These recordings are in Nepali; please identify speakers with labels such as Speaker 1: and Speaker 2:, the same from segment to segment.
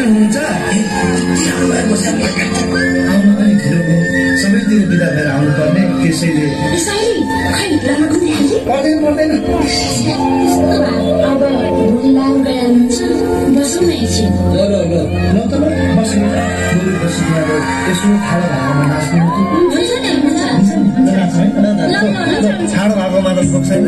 Speaker 1: हुनुहुन्छ आउनु पनि ढिलो सबैतिर बिदा भएर आउनुपर्ने त्यसैले पर्दैन
Speaker 2: अब भुलाउ बसौँ न एकछिन
Speaker 1: ल त बस्नु अब यसो ठाडो भागमा नाच्नु ठाडो भागमा त पुग्छ छैन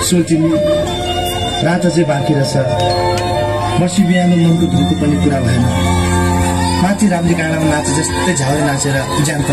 Speaker 1: सोल्टिनी रात चाहिँ बाँकी रहेछ बसी बिहान मनको धुनको पनि कुरा भएन माथि राम्री काँडामा नाचे जस्तै झाउरे नाचेर ज्यान त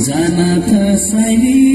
Speaker 3: जाना था साइली